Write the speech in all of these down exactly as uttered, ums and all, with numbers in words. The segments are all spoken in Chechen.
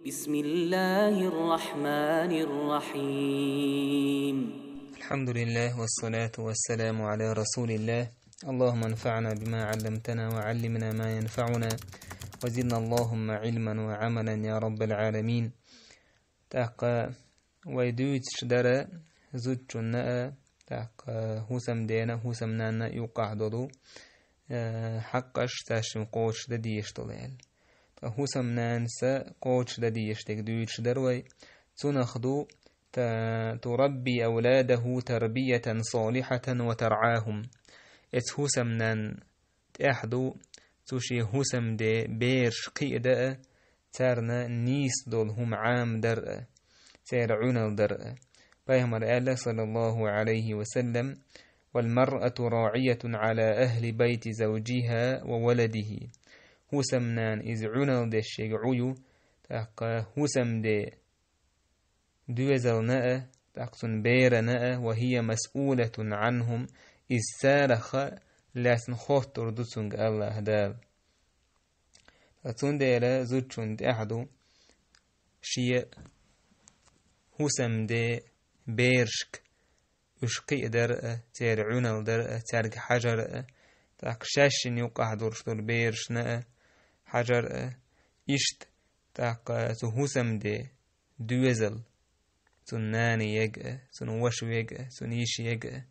بسم الله الرحمن الرحيم. الحمد لله والصلاة والسلام على رسول الله. اللهم انفعنا بما علمتنا وعلمنا ما ينفعنا وزدنا اللهم علما وعملا يا رب العالمين. ТӀаккха вай дуьйцуш дара зудчунна а, тӀаккха хӀусамдена, хӀусамнанна юккъахь долу, э, хьакъаш цаьршимма кхочушдан дезаш долу аьлла. Ткъа хӀусамнанас кхочушдан дезаш дерг дуьйцуш дара вай. Цунах ду: «Та-, تربي أولادها تربية صالحة وترعاهم». Эцу хӀусамнанна тӀехь ду цу шен хӀусамден бераш кхиадан а, царна нийса долу хӀума Ӏамадар а, церан Ӏуьналла дар а. Пайхамар аьлла, саллаллаху Ӏалайхи ва саллам: «والمرأة راعية على أهل بيت زوجها وولده». ХӀусамнана иза Ӏуьналла деш ерг Ӏу ю, тӀаккха хӀусамден доьзална а, тӀаккха цуьнан берана а, «وهي مسؤولة عنهم», иза царах а лаьцна хоттур ду цуьнга АллахӀ Дала. Ткъа цундела зудчунна тӀехь ду шен хӀусамден берашка уьш кхиадар а, церан Ӏуьналла дар а, цаьрга хьажар а, тӀаккха шаьшшинна юккъахь долуш долу берашна а хьажар а, иштта тӀаккха цу хӀусамден доьзал, цуьнан нана ерг а, цуьнан ваша верг а, цуьнан йиша ерг а,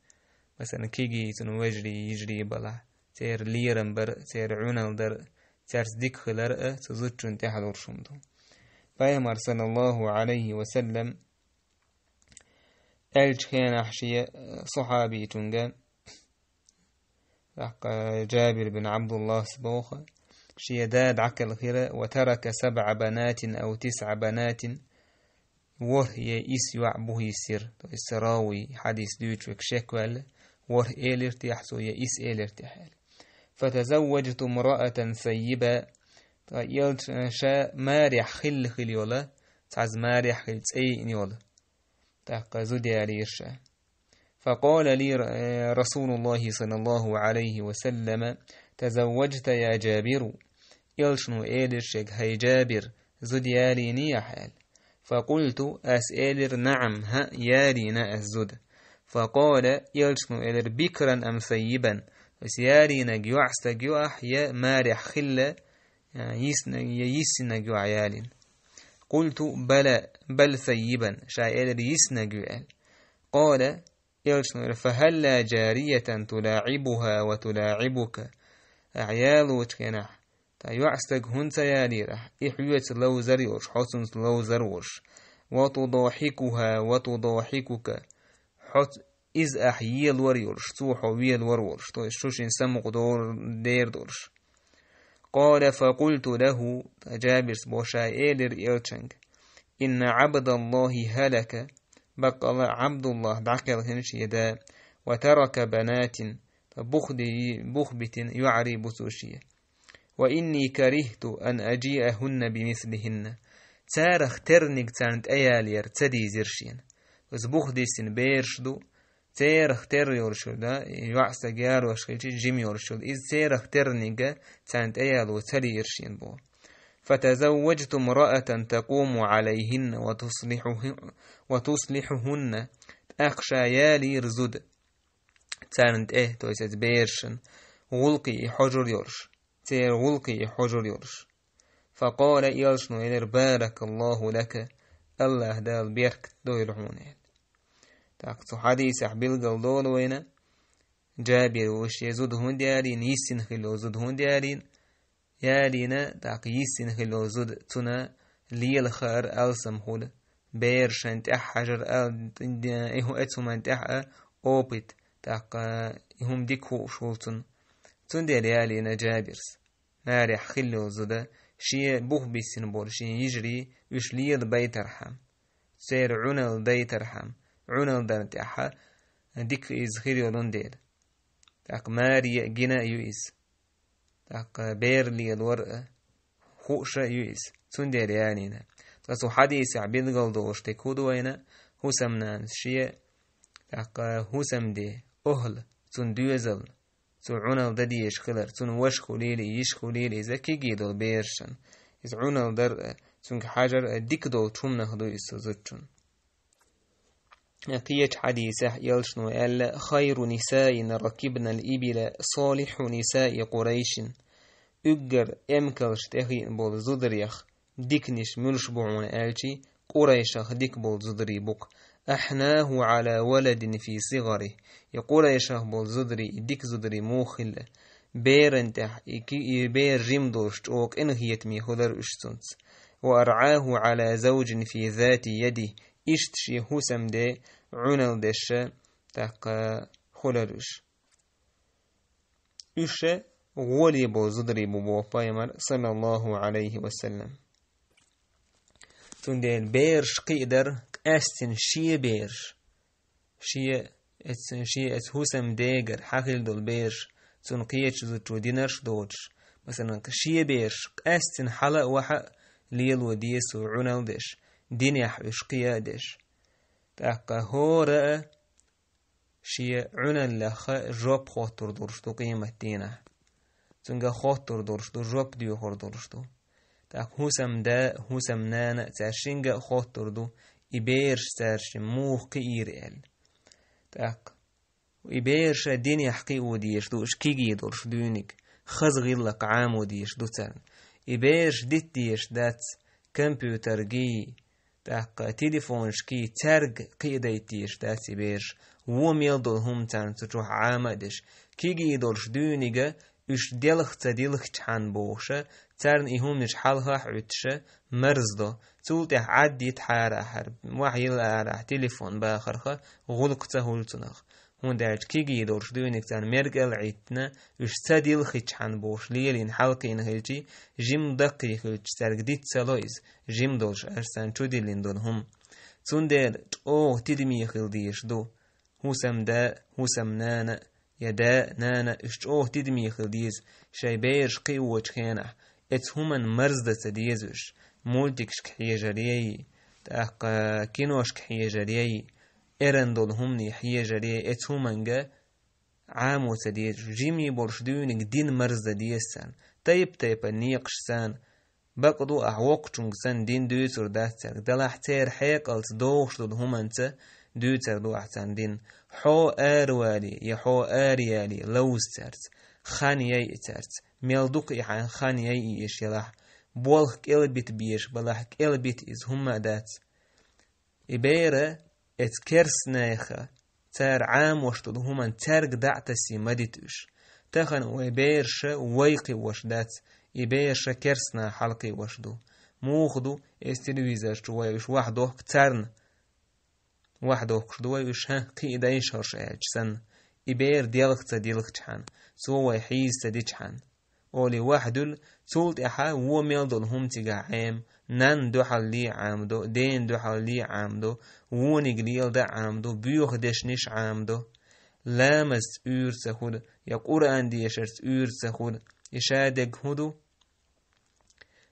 масала, кегий цуьнан вежарий, йижарий балахь, церан лерам бар а, церан Ӏуьналла дар а, цаьрца дика хилар а цу зудчунна тӀехь долуш хӀума ду. Пайхамар, саллаллаху Ӏалайхи ва саллам, аьллачу хенахь шен, э, сахьабичуьнга, тӀаккха Джабир бин Ӏабдуллас боху, шен да дӀакхелхира: «وترك سبع بنات أو تسع بنات», ворхӀ я исс йоӀ бухийсира, то есть равий, хьадис дуьйцуш верг шекваьлла, ворхӀ элира техьа цо я исс элира техьа аьлла. «فتزوجت امرأة ثيبا», ткъа элча ша марехь хилла хила йолу, цхьаъ марехь хила цӀе йиъна йолу, тӀаккха зуда ялийра ша. «فقال لي ر-، رسول الله صلى الله عليه وسلم: تزوجت يا جابر؟» Элчано элира шега: «ХӀай Джабир, зуда ялийний ахь?» — аьлла. «فقلت», ас элира: «نعم, хӀаъ, ялийна ас зуда». «فقال», элчано элира: «بكرا أم ثيبا؟» То есть ялийнарг йоӀ стаг ю ахь, я марехь хилла, я йисна-, я йиссинарг ю ахь ялийна. «قلت: بلى، بل ثيبا», ша элира: «Йиссинарг ю», — аьлла. «قال», элчано элира: «فهلا جارية تلاعبها وتلاعبك؟» Ахь ялочу хенахь, тӀаккха йоӀ стаг хӀунда ца ялийра ахь, и хьоьца ловзар йолуш, хьо цунца ловзар волуш. «وتضاحكها وتضاحكك». Хьо ц-, иза ахь елор йолуш, цо хьо велор волуш, то есть шу шина самукъа дор-, дер долуш. «قال: فقلت له», ткъа Джабирс боху, ша элира элчанга: «إن عبد الله هلك», баккъалла а Ӏабдуллах дӀакхелхина шен да, «وترك بنات», ткъа бух ди-, бух битина йоӀарий бу цо шен. «وإني كرهت أن أجيئهن بمثلهن». Царах терниг царна тӀеялаяр ца дийзира шена. Иза бух диссина бераш ду, церах терра йолуш йолу, да, йоӀ стаг ялош хилча жима йолуш йолу. Иза церах терниг царна тӀеяло ца лиира шена боху. «فتزوجت امرأة تقوم عليهن وتصلحه-، وتصلحهن». ТӀаккха ша ялийра зуда царна тӀе, то есть иза берашна, гӀуллакхе и хьожур йолуш, церан гӀуллакхе и хьожур йолуш. «فقال», элчано элира: «بارك الله لك», АллахӀ Дала беркат дойла хьуна, аьлла. ТӀаккха цу хьадисехь билгал долу вайна, Джабир ву шен зуда хӀунда ялийна, йиссина хилла йолу зуда хӀунда ялийна, ялийна, тӀаккха йиссина хилла йолу зуда цунна лела хаар алсам хуьлу, берашна тӀаьхьа хьажар ал-, и хӀу-, эцу хӀуманна тӀаьхьа а опыт, тӀаккха и хӀума дика хууш хуьлу цунна. Цундела ялийна Джабирс. Марехь хилла йолу зуда, шен бух биссина болу шен йижарий, уьш лела байтархьама, церан Ӏуьналла дайтархьама, Ӏуьналла дарна тӀаьхьа дика иза хир йолун дела. ТӀаккха маре а гина а ю иза. ТӀаккха бер лелор а, хууш а ю иза. Цундела ялийна. Ткъа цу хьадисехь билгал долуш дерг хӀун ду вайна, хӀусамнанас шен, тӀаккха хӀусамден, охӀла, цунна доьзална, цу Ӏуьналла дан дезаш хилар, цунна ваша хуьлийла, йиша хуьлийла иза кегий долу берашна. Иза Ӏуьналла дар а, Цуьнга хьажар дика долчу хӀуманах ду иза зудчун. Кхечу хьадисехь элчано аьлла: «Хайру нисаин ракибнал ибила, салиху нисаи Къурайшин». Уггар эмкалш тӀехиъна болу зударех диканаш муьлш бу хьуна аьлчи, Къурайшах дика болу зударий бу-кх. «Ахьнаху Ӏала валадин фи сигъари». И Къурайшах болу зударий, и дика зударий муха хилла? Беран тӀехь и ки-, и бер жима долуш чӀогӀа къинхетаме хуьлура уьш цунца. «Ва арӀаху Ӏала завжин фи зати яди». Иштта шен хӀусамде Ӏуналла деш, тӀаккха, хуьлура уьш. Уьш гӀоле болу зударий бу боху пайхамар, саллаллаху Ӏалайхи ва саллам. Цундела бераш кхиадар къаьстина шен бераш. Шен эц-, шен эцу хӀусамдегара хьан хилла долу бераш, цунна кхечу зудчо динарш а доцуш, масалан, шен бераш къаьстина хьала а ваха а лело деза цо Ӏуналла деш, динехь уьш кхиа а деш. ТӀаккха хӀора а шен Ӏуналлех жоп хоттур долуш ду къематдийнахь. Цуьнга хоттур долуш ду, жоп доьхур долуш ду. ТӀаккха хӀусамда а, хӀусамнана а цаьршинга а хоттур ду, и бераш цаьршимма муха кхиира аьлла. ТӀаккха и бераш а динехь кхио дезаш ду, уьш кегий долуш дуьйниг, хаза гӀиллакх Ӏамо дезаш ду царна. И бераш дита дезаш дац компьютерги, тӀаккха телефонашкий, цаьрга кхиадайта дезаш дац и бераш, вон мел долу хӀума царна цу чохь Ӏама а деш. Кегий долуш дуьйнига уьш делха ца дилхичхьана бохуша, царна и хӀуманаш хьалха а Ӏуьттуша, марздо. Цул тӀаьхьа Ӏаддитахьара ахьара, мохь йилла арахь телефон бахарха, гӀуллакх ца хуьлу цунах. ХӀунда аьлча кегий долуш дуьйниг царна мергал а Ӏиттина, уьш ца дилхичхьана бохуш лелийна хьалкхийна хилчий, жимма даккхий хилча, цаьрга дита ца ло иза, жима долуш аьлча царна чу диллина долу хӀума. Цундела чӀогӀа тидаме хила дезаш ду хӀусамда а, хӀусамнана а, я да а, нана а, уьш чӀогӀа тидаме хила деза, шайн бераш кхиочу хенахь, эцу хӀуманна марздан ца деза уьш, мультикашка хьежар яй, тӀаккха киношка хьежар яй, эрна долу хӀумане хьежар яй, эцу хӀуманга Ӏамо ца дезаш, жимий болуш дуьйниг дин марздан деза царна, тайп-тайпана некъаш царна. Бакъ ду ахь воккхачуьнга санна дин дуьйцур дац цаьрга, делахь церан хьекъалца догӀуш долу хӀуманца дуьйцур ду ахь царна дин. Хьо аравале я хьо араяле ловза цаьрца, хан яй и цаьрца, мел дукха и хьайн хан яй и иш ялахь, болх кӀелбита безаш балахь, кӀелбита иза, хӀумма а дац. И бера эцу керстанеха, цара Ӏамош долу хӀуманна цаьрга дӀа а тассе ма дита уьш. Тахана вай бераша вай кхиош дац, и бераша керстанаха хьалакхиош ду. Муха ду, эцу телевизор чу вай уьш вахдохку царна. Вахдохкуш ду вай уьш, хӀан, кхиадай хӀорш аьлча санна. И бер делха ца дилхичхьана, цо вай хьийза ца дичхьана. Олий вахдуьлу, цул тӀаьхьа вон мел долу хӀума цигахь Ӏема, нанна дуьхьал ле Ӏамадо, дена дуьхьал ле Ӏамадо, вониг леладан Ӏамадо, боьха дешнаш Ӏамадо. Ламазца уьйр ца хуьлу, я Къуръан дешарца уьйр ца хуьлу, и шадерг хӀун ду?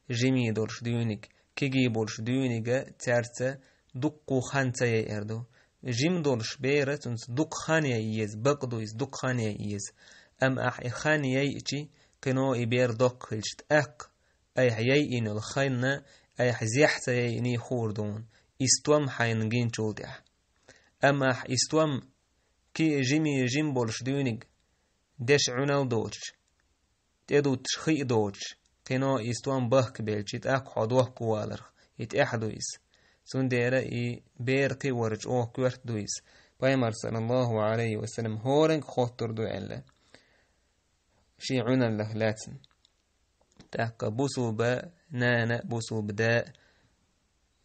Жимий долуш дуьйниг, кегий болуш дуьйнига цаьрца дуккха хан ца яйар ду. Жима долуш бера цунца дуккха хан яй еза, бакъ ду иза, дуккха хан яй еза. Амма ахь и хан яйчи, кхино и бер доккха хилча, тӀаккха айхьа яйина йолу ханна айхьа зехь ца яйиний хуур ду хьуна, и стом хьайна гинчул тӀаьхьа. Амма ахь и стом ки жимий жим болуш дуьйниг, деш Ӏуналла доцуш, тӀедуттуш хи а доцуш, кхино и стом бахкабелчи, тӀаккха хьо дохко валарх, и тӀехь ду иза. Цундела и бер кхиоран чӀогӀа коьрта ду иза. Пайхамар, саллаллаху Ӏалайхи ва саллам, хӀоранга хоттур ду аьлла, шен Ӏуналлах лаьцна. ТӀаккха бусулба нана, бусулба да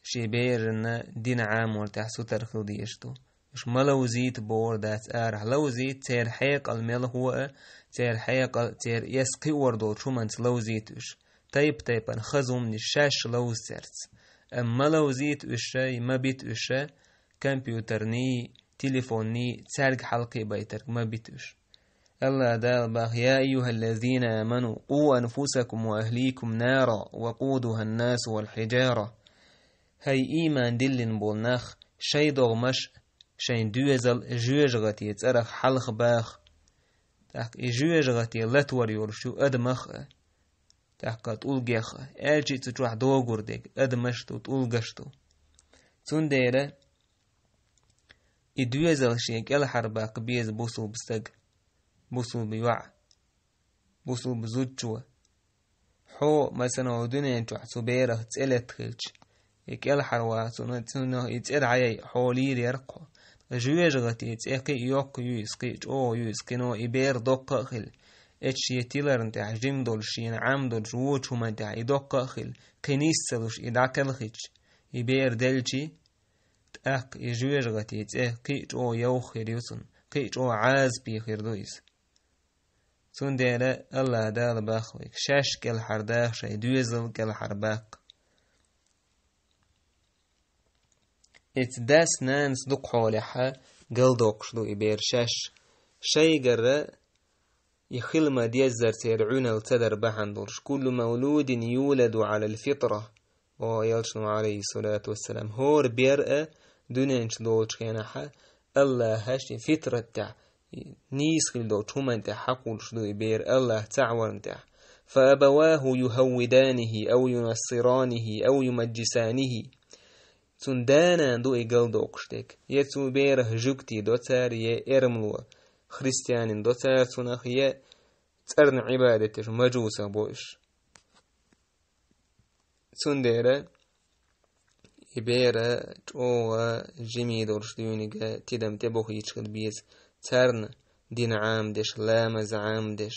шен беранна дин Ӏамор тӀехь сутара хила дезаш ду. Уьш ма ловзийта бохур дац арахь, ловзийта церан хьекъал мелхо а, церан хьекъал, церан эс кхиор долчу хӀуманца ловзийта уьш. Тайп-тайпана хаза хӀуманаш шаьш ловза цаьрца. Амма ма ловзийта уьш, ма бита уьш, компьютерний, телефонний цаьрга хьалакхиабайтарг ма бита уьш. Алла Дала бах: «Я айюхаллазина аману, къу анфусакум ва ахликум нара, вакъудухан-насу вал-хиджара». ХӀай ийман диллина болу нах, шайн догӀмаш, шайн доьзал жоьжахатин цӀарах хьалха баха. ТӀаккха и жоьжахати латор йолуш ю адамах а. тӀаккха тӀулгех, аьлчи цу чохь догур дерг, адамаш ду, тӀулгаш ду. Цундела и доьзал шен кӀелхьарбаккха беза бусулба стаг, бусулба йоӀ, бусулба зудчо. Хьо, масала, хьо дуьнен чохь цу берах цӀе летта хилча, и кӀелхьарван цунах, цунах и цӀе дӀаяй, хьо лийр яра-кх хьо. Жоьжахати цӀе кхин а йоккха ю иза, кхин а чӀогӀа ю иза, кхино и бер доккха а хила. Эцу шен тиларна тӀехь жима долуш, шена Ӏама долуш вочу хӀуманна тӀехь и доккха а хила, кхин нийса ца луш и дӀакхелхича, и бер делчи, тӀаккха и жоьжахати цӀе кхин а чӀогӀа йовха хир ю цунна, кхин а чӀогӀа Ӏазапе хир ду иза. Цундела АллахӀ Дала боху вайга, шаьш кӀелхьардаха, шайн доьзал кӀелхьарбаккха. Эцу дас-нанас дукха хьолехь галдоккхуш ду и бер шаьш. Шайгара и хила ма-деззара церан Ӏуьналла ца дар бахьана долуш. «Куллу мавлудин юладу Ӏалал фитра», боху элчано, Ӏалайхиссалату вассалам. ХӀора бер а дуьнен чу долчу хенахь АллахӀа шен фитрат тӀехь, нийса хила долчу хӀуманна тӀехь хьакхуллуш ду и бер, АллахӀ цхьаъ варна тӀехь. «Фа абаваху юхаввиданихи, ау юнассиранихи, ау юмаджисанихи». Цунна да-нана ду и галдоккхуш дерг. Я цу берах жуьгтий до цара, я эрмало, христианин до цара цунах, я цӀарна Ӏибадат деш, мажусах бо уьш. Цундела и бер чӀогӀа жимий долуш дуьйнига тидам тӀебохуьйтуш хила беза, царна дин Ӏамадеш, ламаз Ӏамадеш,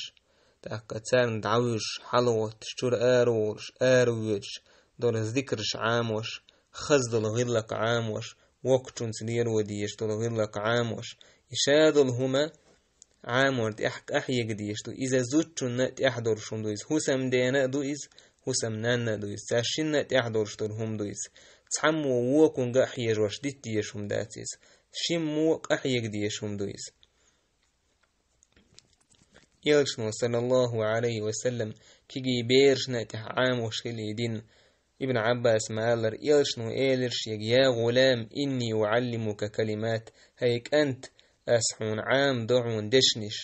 тӀаккха царна дӀавуьжуш, хьалагӀоттуш, чуьра араволуш, аравоьдуш, долу зикраш Ӏамош, хаза долу гӀиллакх Ӏамош, воккхачуьнца лело дезаш долу гӀиллакх Ӏамош, и ша долу хӀума Ӏамор тӀехь къахьега дезаш ду. Иза зудчунна тӀехь долуш хӀума ду иза, хӀусамдена а ду иза, хӀусамнанна а ду иза. Цара шинна а тӀехь долуш долу хӀума ду иза. Цхьаммо вокунга а хьежош дитта дезаш хӀума дац иза. Шиммо къахьега дезаш хӀума ду иза. Элчано, саллаллаху Ӏалайхи ва саллам, кегий берашна а тӀехь Ӏамош хили дин. Ибн Ӏаббас ма-аллара, элчано элира шега: «Я гӀулам, инни уӀаллимука калимат», хӀай кӀант, ас хьуна Ӏамадо хьуна дешнаш.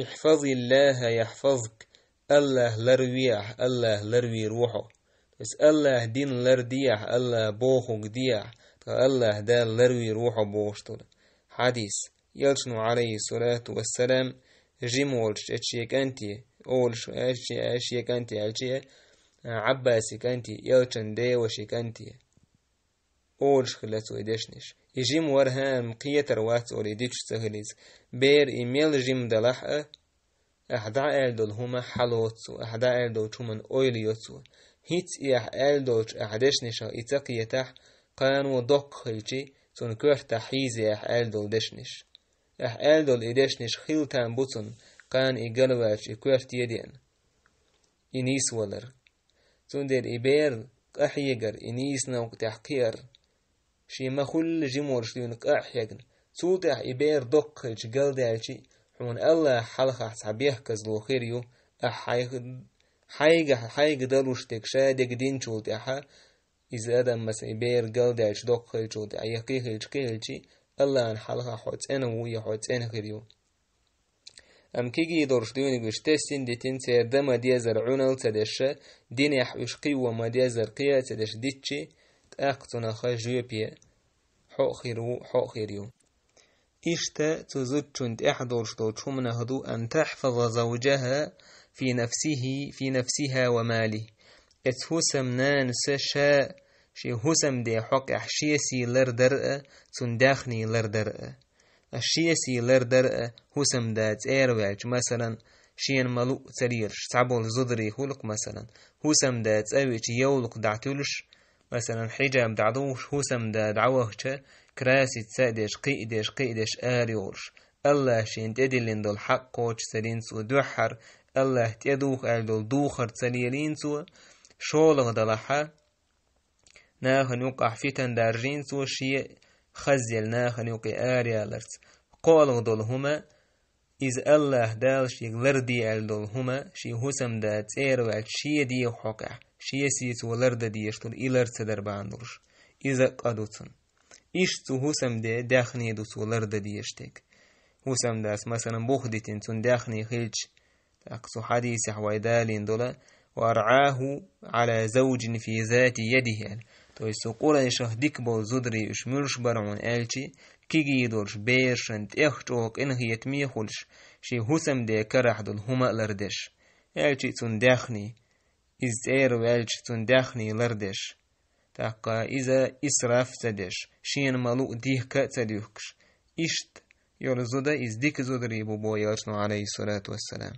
«Ихьфазиллаха яхьфазк», АллахӀ ларве ахь, АллахӀ ларвийр ву хьо. То есть АллахӀ дин лардехь, АллахӀ бохург дехь, тхан АллахӀ Дала ларвийр ву хьо бохуш долу хьадис. Элчано, Ӏалайхиссалату вассалам, жима волчу эцу шен кӀанте, олуш, эцу шен кӀанте аьлча, Ӏаббаси кӀанте, элчан деваши кӀанте, олуш хилла цо и дешнаш. И жима вара хӀан-м кхетар вац олий дича ца хилийца. Бер и мел жима далахь а, ахь дӀааьлла долу хӀума хьалоцу, ахь дӀааьлла долчу хӀуманна ойла йо цо. ХӀинца и ахь аьлла долчу ахь дешнашах и ца кхетахь, кхано доккха хилчи, цунна коьртахь хьийзе ахь аьлла долу дешнаш. Ахь аьлла долу и дешнаш хила там бу цунна, кхана и галваьлча и коьрте деана, и нийсвалар. Цундела и бер къахьегар, и нийса новкъа тӀехь кхиар, шен ма-хуьллу жимолуш дуьйна къа а хьегна. Цул тӀаьхьа и бер доккха хилча галдаьлчи, хьуна АллахӀ хьалхахь цхьа бехказло хир ю, ахь хьайга, хьайга, хьайга далуш дерг ша дерг динчул тӀаьхьа, иза адам, масала, и бер галдаьлча доккха хилчул тӀаьхьа, я кхин хилча, кхин хилчи, АллахӀан хьалха хьо цӀена ву, я хьо цӀена хир ю. Амма кегий долуш дуьйниг уьш тесна дитина, церан дан ма-деззара Ӏуьналла ца деш, динехь уьш кхио ма-деззара кхиа а ца деш дитчи, тӀаккха цунах жоьпе хьо а хир ву, хьо а хир ю. Иштта цу зудчун тӀехь долуш долчу хӀуманах ду: «Ан тахьфаза завджаха фи нафсихи, фи нафсиха ва малихи». Эцу хӀусамнанас ша шен хӀусамден хьокъехь шен сий лардар а, цунна даьхний лардар а. Ас шен сий лардар а, хӀусамда цӀера ваьлча, масалан, шена ма-луъу ца лелаш, цхьаболу зударий хуьлу-кх, масалан, хӀусамда цӀа вича йовлакх дӀатуьлуш, масалан, хьиджаб дӀадухуш, хӀусамда дӀавахча, красить ца а деш, кхин а деш, кхин а деш, ара йолуш. АллахӀа шена тӀедиллина долу хьакъ кхочуш ца дина цо, дуьххьара АллахӀа тӀедуха аьлла долу духар ца лелийна цо, шолгӀа далахьа, нахана юккъахь фитан даржийна цо шен хазъелла нахана юккъе араяларца. КхоалгӀа долу хӀума, иза АллахӀ Дала шега ларде аьлла долу хӀума, шен хӀусамда цӀера ваьлча, шен дегӀан хьокъехь, шен сий цо лардан дезаш долу, и лар ца дар бахьана долуш, иза а къа ду цунна. Иштта цу хӀусамде даьхний ду цо лардан дезаш дерг. ХӀусамдас, масалан, бух дитина, цунна даьхний хилча, тӀаккха цу хьадисехь вай далийна долу: «وأرعاه على زوج في ذات يده», аьлла. То есть, цу Къурайшах дика болу зударий уьш муьлш бара хьуна аьлча, кегий долуш берашна тӀех чӀогӀа къинхетаме а хуьлуш, шен хӀусамден карахь долу хӀума а лардеш. Аьлча цунна даьхний, иза цӀера ваьлча цунна даьхний лардеш. ТӀаккха иза исраф ца деш, шена ма-луъу дихка а ца дуьхкуш. Иштта йолу зуда иза дика зударий бу боху элчано, Ӏалайхиссалату вассалам.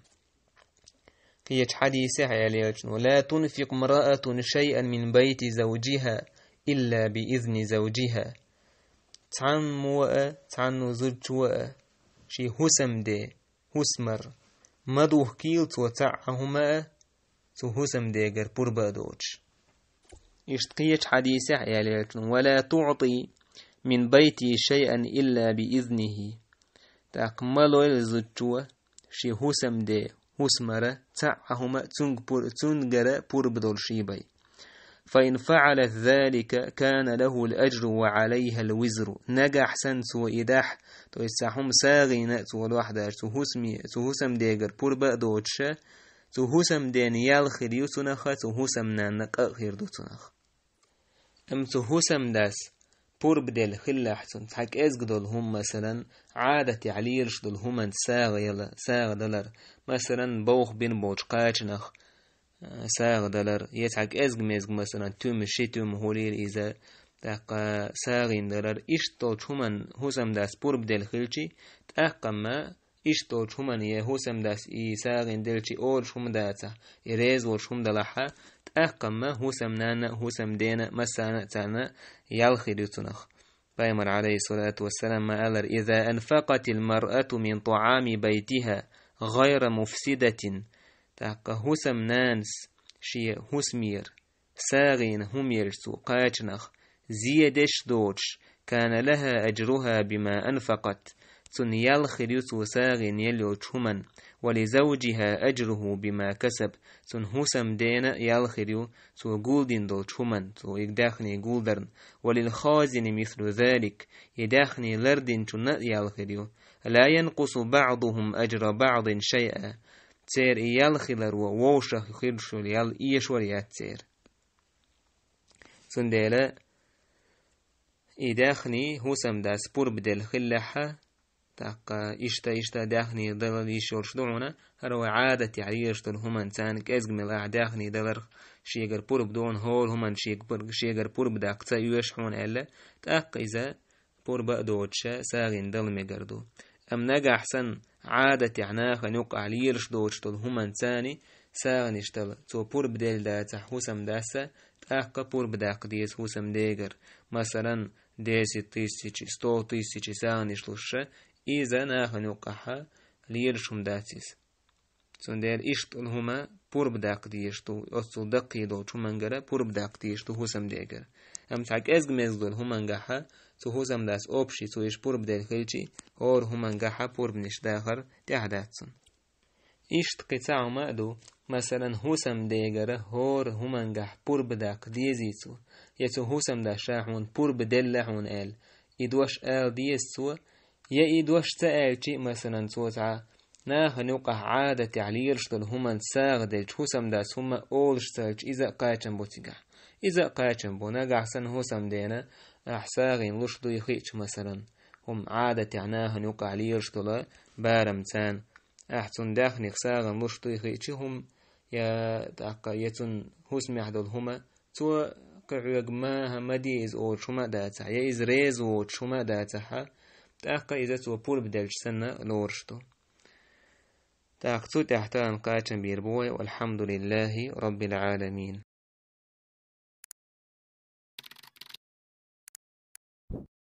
Кхечу хьадисехь аьлла элчано: «لا تنفق امرأة شيئا من بيت زوجها إلا بإذن زوجها». Цхьаммо а, цхьанна зудчо а, шен хӀусамден, хӀусамара, ма духкийла цо цхьа а хӀума а, цу хӀусамдегара пурба а доцуш. Иштта кхечу хьадисехь аьлла элчано: «ولا تعطي من بيته شيئا إلا بإذنه». ТӀаккха ма лойла зудчо шен хӀусамден, хӀусамара цхьа а хӀума а цуьнга пур-, цуьнгара пурба долуш бен. «فإن فعلت ذلك كان لها الأجر وعليها الوزر». Нагахь санна цо и дахь, то есть цхьа хӀума сагӀина а цо лохьадахь, цу хӀусаме-, цу хӀусамдегара пурба а доцуш, цу хӀусамдена ял хир ю цунах, цу хӀусамнанна къа а хир ду цунах. Амма цу хӀусамдас пурба делла хиллехь цунна цхьа кӀезга долу хӀума, масалан, Ӏадатехь лелаш долу хӀуманца сагӀа яла, сагӀа далар, масалан, бовха бина болчу кхачанах, а, сагӀа далар, я цхьа кӀезга-мезга, масалан, туьма, ши туьма хуьлийла иза, тӀаккха сагӀина далар, иштта долчу хӀуманна хӀусамдас пурба делла хилчи, тӀаккха ма иштта долчу хӀуманна я хӀусамдас и сагӀина делчи олуш хӀума дацахь, и реза волуш хӀума далахьа, тӀаккха ма хӀусамнанна а, хӀусамдена а, массарна а царна ял хир ю цунах. Пайхамар, Ӏалайхиссалату вассалам, ма аллара: «إذا أنفقت المرأة من طعام بيتها غير مفسدة». ТӀаккха хӀусамнанас шен хӀусамера сагӀина хӀума елча цо кхачанах, зе деш доцуш, «كان لها أجرها بما أنفقت». Цунна ял хир ю цо сагӀина елла йолчу хӀуманна, «ولزوجها أجره بما كسب». Цунна хӀусамдена ял хир ю цо гулдина долчу хӀуманна, цо и даьхни гулдарна, «وللخازن مثل ذلك». И даьхни лардинчунна а ял хир ю. «لا ينقص بعضهم أجر بعض شيئا». Церан и ял хиларо вовшах хир долу ял эшор яц церан. Цундела и даьхни хӀусамдас пурба делла хиллехьа, тӀаккха иштта, иштта даьхни дала йиш йолуш ду хьуна, хӀара вай Ӏадатехь лелаш долу хӀуманна царна кӀезга мел ахь даьхни даларх шегара пурба ду хьуна, хӀора хӀуманна шега пур-, шегара пурба даккха ца оьшу хьуна аьлла, тӀаккха иза пурба а доцуша сагӀина дала мегар ду. Амма нагахь санна Ӏадатехь нахана юкъахь лелаш доцуш долу хӀуманна царна сагӀанаш дала, цо пурба делла дацахь хӀусамдаса, тӀаккха пурба даккха деза хӀусамдегара. Масалан, десять тысяч, сто тысяч сагӀанаш луша, иза нахана юкъахьа лелаш хӀума дац иза. Цундела иштта долу хӀума пурба даккха дезаш ду, оццул даккхий долчу хӀумангара пурба даккха дезаш ду хӀусамдегара. Амма цхьа кӀезга-мезга долу хӀумангахьа, цу хӀусамдас общий, цо иштта пурба делла хилчи, хӀора хӀумангахьа пурбанаш дахар тӀаьхьа дац цунна. Иштта кхин цхьа хӀума а ду, масалан, хӀусамдегара хӀора хӀумангахь пурба даккха дезий цо, я цу хӀусамдас ша хьуна пурба делла хьуна аьлла, и дош ала деза цо, я и дош ца аьлчи, масалан, цо цхьа нахана юкъахь Ӏадатехь лелаш долу хӀуманца сагӀа делча, хӀусамдас хӀума олуш ца хилча, иза а кхачам бу цигахь. Иза а кхачам бу, нагахь санна хӀусамдена ахь сагӀина луш дуй хиъча, масалан, хӀума Ӏадатехь нахана юкъахь лелаш долу барам царна, ахь цунна даьхних сагӀина луш дуй хиъча хӀума, я тӀаккха, я цунна хӀусамехь долу хӀума, цо кхин хьоьга ма, ма де иза олуш хӀума а дацахь, я иза реза воцуш хӀума а дацахьа, тӀаккха иза цо пурба делча санна лоруш ду. ТӀаккха цу тӀехь тахана кхачам бийр бу вай, валхьамдулиллахи раббил Ӏаламин.